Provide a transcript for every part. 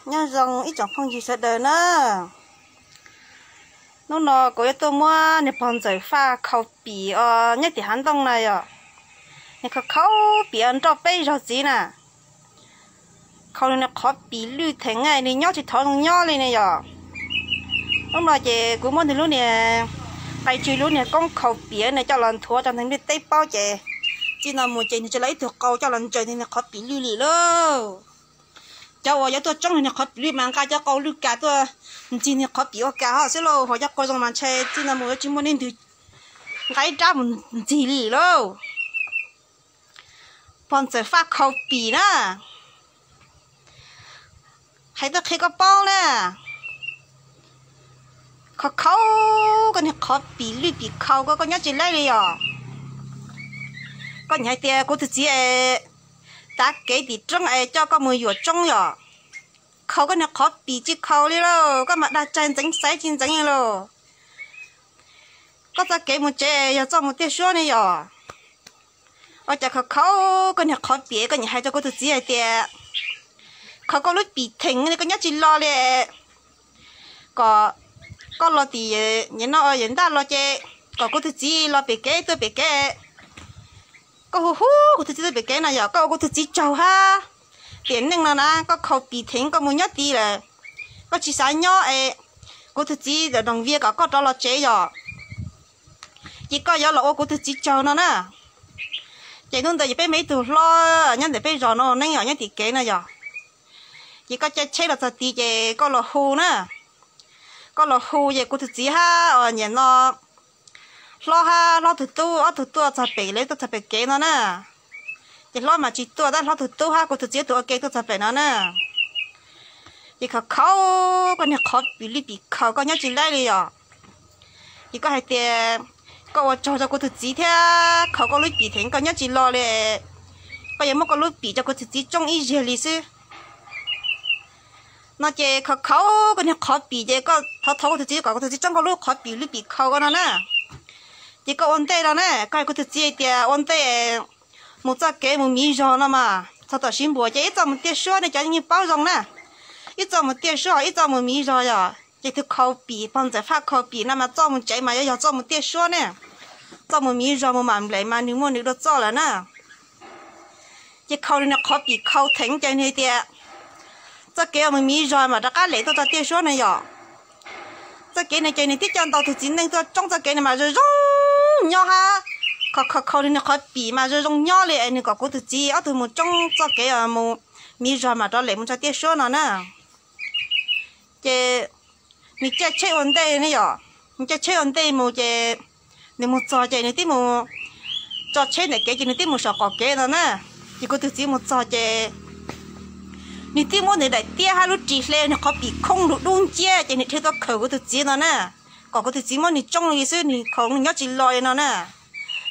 Nyob zoo ib tsoom phooj ywg sawv daws na. Hnub no kuv yuav tuaj muab niag pog ntxawm Faj khau pim os nyob tim hav ntoo na yom. Niag khau khau pim nroj peb zaug txiv na. Khau nws qhov pim lwj theev, nws nyob tsis thov zoo nyob li ne yom. Hnub no ces kuv muab nws lub niag, qai tsw lub niag koob khau pim na coj los nthuav rau neeg ntiaj teb paub ces txij no mus ces nws tsis los ib tug qau coj los ntsaws nws niag qhov pim lwj li lauj. Cov uas yuav tuaj tsoob nws niag qhov pim lwj mas nqa cov qau lwj kas tuaj ntxig nws qhov pim ua kas ho xwb lauj, ho cov qau zoo mas ntshai txij no mus yuav tsis muaj neeg twg nqa ib rab mus ntxig li lauj. Pog ntxawm Faj khau pim na. Hais tuaj qhia koj paub na. Khau khau, koj niag qhov pim lwj pim khau koj, koj nyob tsis laib li yom. Koj nyiam hais tias kuv tus txiv es tav kev tim roob es coj koj mus yuam tsoob yom. Khau koj niag qhov pim tsis khau li lauj, koj mas dag tsaig ntxeev xaiv tsis ntxeev li lauj. Koj txoj kev mus tsev yog txoj mus tiaj suab ne yom. Ua cas khau khau koj niag qhov pim koj nyiam hais rau kuv tus txiv hais tias khau koj lub pim theev li koj nyob tsis los li. Kom koj los tim, nim no yawm ntaj los ces kom kuv tus txiv los pem kev tuaj pem kev. Koj hu hu kuv tus txiv tuaj pem kev no yog koj ua kuv tus txiv tsaug hab. Tiam neej no na koj khau pim theev koj mus nyob tid lawm, koj tsis xav nyob es kuv tus txiv doos vias kom koj rov los tsev yom. Ces koj yuav los ua kuv tus txiv tsaug no na. Ces hnub ntawd ces peb muaj ib tug hlob nyob ntawm peb zos no neeb yom nyob tim kev no yom. Ces koj caij tsheb los txog tid ces koj los hu na. Koj los hu ces kuv tus txiv hab nim no hlob hab hlob tug tub ob tug tuaj txog pem, lawv tuaj txog pem kev no na. Ces hlob mas tsis tuaj tab hlob tug tub hab kuv tus txiv ob tug ua ke tuaj txog pem no na. Ces khau khau koj niag qhov pim lwj pim khau koj nyob tsis laib li yom. Ces koj hais tias koj ua tsaug rau kuv tus txiv thiab khau koj lub pim theev koj nyob tsis los li. Koj yuav muab koj lub pim rau kuv tus txiv tsoob ib zaug li xwb. No ces khau khau koj niag qhov pim ces koj thov thov kuv tus txiv kom kuv tus txiv tsoob koj lub qhov pim lwj pim khau koj no na. Ces koj ua ntej no na, koj hais kuv tus txiv hais tias ua ntej mus txoj kev mus miv zog no mas txog tom Siv Npuas ces ib txoj mus tiaj suab ne cov yeej paub zoo na. Ib txoj mus tiaj suab ib txoj mus miv zog yom. Ces tus khau pim pog ntxawm Faj khau pim no mas txoj mus tsev mas yuav yog txoj mus tiaj suab ne. Txoj mus miv zog mus mam nplem mas nws muaj nws dua txoj lawm na. Ces khau nws qhov pim khau theev ces nws tias txoj kev mus miv zog mam rov qab lem tuaj txoj tiaj suab na yom. Txoj kev no ces nws twb coj ntau tus txiv neej tuaj tsoob txoj kev no mas zoo zoo nyob hab. Khau khau khau nws qhov pim mas zoo zoo nyob li es nws kom kuv tus txiv ob tug mus tsoob txoj kev mus miv zog mam rov lem mus txoj tiaj suab no na. Ces nws caij tsheb ua ntej ne yom, nws caij tsheb ua ntej mus ces nws mus txog ces nws twb mus tso tsheb ntawm kev ces nws twb mus saum qaum kev no na. Ces kuv tus txiv mus txog ces nws twb muab nws daim tiab hab lub ris hle nws qhov pim khoob lug dub nciab ces nws dhia tuaj khawm kuv tus txiv no na, kom kuv tus txiv muab nws tsoob li xwb, nws khau nws nyob tsis los li no na.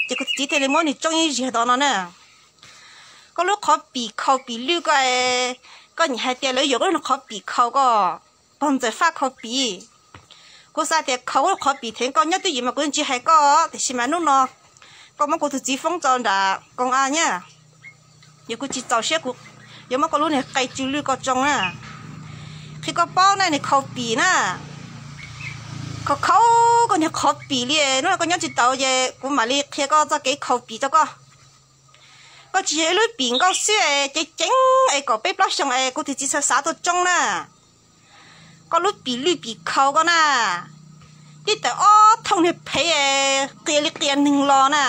Ces kuv tus txiv thiaj li muab nws tsoob ib zaug tod no na. Koj lub qhov pim khau pim lwj koj, koj nyiam hais tias lawv yuam koj lub qhov pim khau koj, pog ntxawm Faj khau pim. Kuv xav tias khau koj lub qhov pim theev koj nyob twj ywm mas kuv yeej tsis hais koj, tiam sis mas hnub no koj muab kuv tus txiv foob tso nram koo a nyab. Yog kuv tsis txaus siab kuv yuav muab koj lub niag qe tsw lwj koj tsoo na. Qhia koj paub na niag khau pim na. Khau khau koj niag qhov pim li, hnub no koj nyob tsis taus ces kuv mam li qhia koj txoj kev khau pim rau koj. Koj tsis yog ib lub pim nkauj xwb es ceev ceev es kaum peb plaub xyoo es kuv tus txiv xav xav tuaj tsoob na. Koj lub pim lwj pim khau koj na, tib tawm ob thooj niag phev qia li qia neeg los na,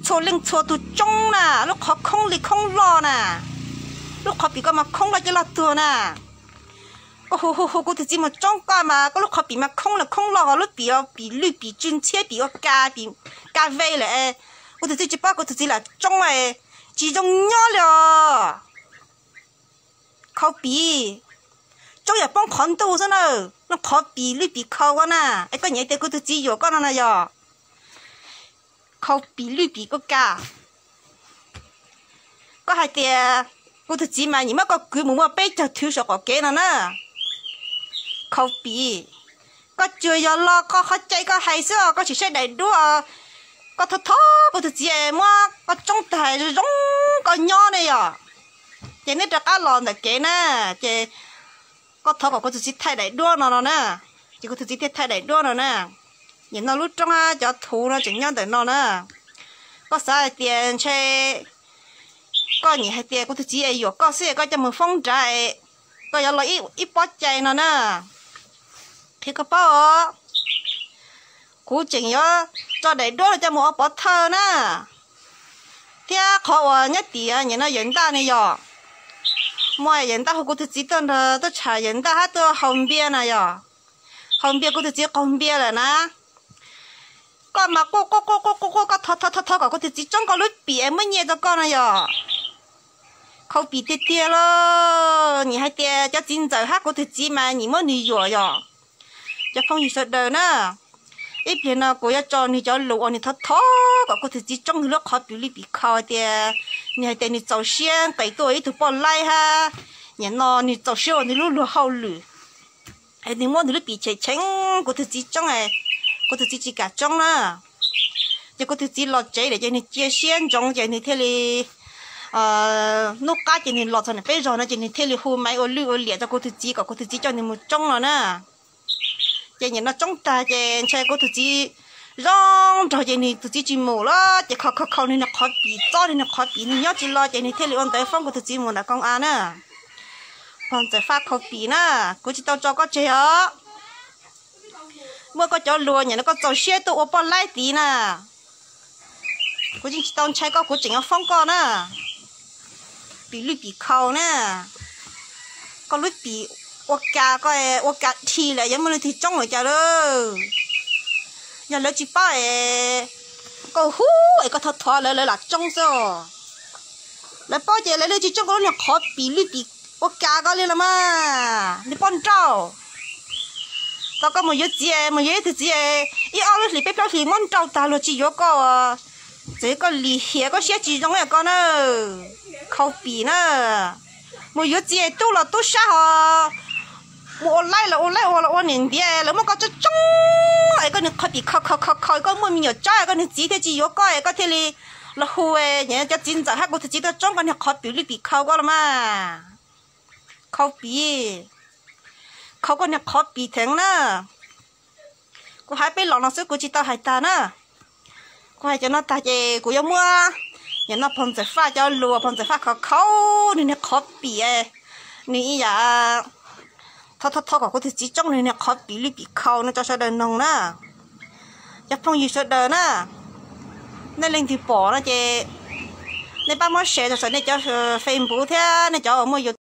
txhua leej txhua tus tsoob na, lub qhov khoob li khoob loj na, lub qhov pim koj mas khoob loj cia loj tuag na. Koj hu hu hu kuv tus txiv mus tsoob koj mas koj lub qhov pim mas khoob li khoob loj, lub pim pim lwj pim tsw ntxhiab pim ua ka, pim ka ve lawm. Kuv tus txiv tsis paub kuv tus txiv lam tsoob, tsis zoo nyob li os. Khau pim, tsoob yam poob qhov ntuj xwb na, lub qhov pim lwj pim khau koj na, es koj nyiam tias kuv tus txiv yuam koj no na yog. Khau pim lwj pim koj ka. Koj hais tias kuv tus txiv mas nyiam muab koj kwv mus muaj peb caug thwv saum qaum kev no na. Khau pim, koj tsuas yog los koj qhov cai koj hais xwb os, koj tsis saib daim duab. Koj thov thov kuv tus txiv muab koj tsoob tag zoo zoo koj nyob ne yom. Ces neb rov qab los ntawm kev na, ces Koj thov kom kuv tus txiv thaij daim duab no no na. Ces kuv tus txiv thiaj thaij daim duab no na. Nim no lub roob cov thuv no tseem nyob ntawm no na. Koj xav hais tias ntshe koj nyiam hais tias kuv tus txiv es yuam koj xwb koj coj mus foob nrad, koj yuav los ib pob cai no na. Qhia koj paub os, kuv tseem yuav tso daim duab no coj mus ua pov thawj na. Thiab qhov uas nyob tim nim no yawm ntaj ne yom, muaj yawm ntaj hu kuv tus txiv tuaj nrog tuaj tsham yawm ntaj hab tuaj haus npias na yom. Haus npias kuv tus txiv qaug npias lawm na. Koj mas quaj quaj quaj quaj quaj quaj, koj thov thov thov thov kom kuv tus txiv tsoob koj lub pim es muab nyiaj rau koj no yom. Khaus pim tiag tiag lauj. Nim hais tias cov txiv ntxawm hab kuv tus txiv mas nim muab nws yuam yom. Cov phooj ywg sawv daws na, ib pliag no kuv yuav tso nws cov lus uas nws thov thov kom kuv tus txiv tsoob nws lub qhov pim lub pim khaus tias, nws hais tias nws txaus siab nqis tuaj ua ib tug poj laib hab, nim no nws txaus siab ua nws lub luag hauj lwm, es nws muab nws lub pim cheem cheem kuv tus txiv tsoob, kuv tus txiv tsis kam tsoob na. Ces kuv tus txiv los tsev lawm ces nws cia siab ntsoov ces nws thiaj li hnub qab ces nws los txog ntawm peb zos no ces nws thiaj li hu maiv ua lwj ua liam rau kuv tus txiv kom kuv tus txiv coj nws mus tsoob no na. Ces nim no tsoob tag ces ntshai kuv tus txiv zoo nraug ces nws tus txiv tsis mus lawm ces khaus khaus khaus nws niag qhov pim, txob nws niag qhov pim nws nyob tsis los ces nws thiaj li ua ntawv foob kuv tus txiv mus nram koom av na. Pog Ntxawm Faj khaus pim na, kuv tsis tau tso koj tseg os. Muaj koj cov lus nim no koj txaus siab tuaj ua poj laib tid na. Kuv yeej tsis tau ntshai koj, kuv tseem yuav foob koj na. Pim lwj pim khaus na. Koj lub pim ua ka, koj ua ka dhi lawm yuav muaj leej twg tsoob lawm cas lawm. Yog lawv tsis paub es koj hu es koj thov thov lawv, lawv lam tsoob xwb. Lawv paub ces lawv yeej tsis tsoob koj lub niag qhov pim lwj pim ua ka koj li los mas. Niag poj nrauj, tau koj mus yuav txiv, mus yuav ib tug txiv, ib ob lub hlis peb plaub hlis muab nrauj tag luag tsis yuav koj, txawm koj lim hiam koj siab tsis zoo koj na. Khaus pim na. Mus yuav txiv tub los tub sab ho, mus ua laib los ua laib, ua los ua niam ntiav, lawv muab koj tsoob tsoob es koj niag qhov pim khaus khaus khaus khaus, koj muaj me nyuam tsawb koj niag txiv thiaj tsis yuav koj es koj thiaj li los hu cov txiv ntxawm hab kuv tus txiv tuaj tsoob koj niag qhov pim lwj pim khaus koj los mas. Khaus pim, khaus koj niag qhov pim theev na. Kuv hais peb los no xwb kuv tsis tau hais tag na. Kuv hais cov no tag ces kuv yuav muab nim no Pog Ntxawm Faj cov lus, Pog Ntxawm Faj khaus khaus nws niag qhov pim, nws ib yam thov thov thov kom kuv tus txiv tsoob nws niag qhov pim lwj pim khaus no rau sawv daws noog na. Cov phooj ywg sawv daws na, nej leej twg pom no ces nej pab muab share rau saum nej cov Facebook thiab nej cov uas muaj YouTube.